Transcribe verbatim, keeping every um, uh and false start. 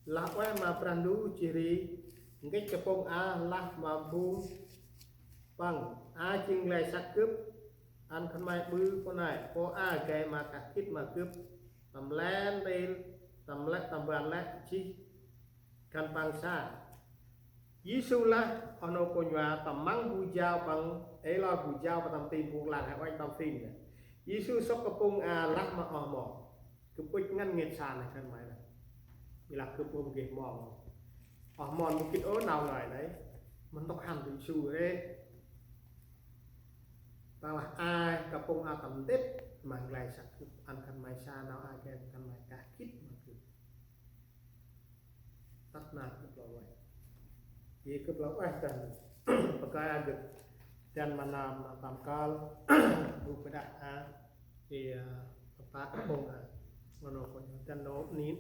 Lah ueh ma Brah Ndu jêh ri, ngêch kapŭng a lah ma phung păng: A jêng nglay săk gâp, ăn khân may ƀư pô nây, pô a gay ma kah gĭt ma gâp, tâm lĕ ntil, tâm lĕ tâm ban lĕ jêh khân păng sa. Yêsu lah: Ơ nô kônh va, tâm măng bu jao păng, ê lor bu jao păng tâm ti bu klang, he ueh tâm phim nê. Yêsu sŏk kapŭng a lah ma oh mon: Gâp ŭch ngăn ngêt sa nê khân may nê. Bi lah gâp ŭm geh mon. Oh mon mâu gĭt ôh nau ngơi nê. Mâu ntŭk hăn Yêsu ri. Păng lah: Ai kapŭng a tâm ntĭt ma nglay săk gâp, ăn khân may sa nau a gay khân may kah gĭt ma gâp. Tât nar gâp lah ueh. Yê gâp lah ueh dăn. Pakơi a gâp dăn ma nơm ma tâm kơl. Bu bơdah a. Yê, a, pă kapŭng a. Ngoh nô kônh dăn nô nin.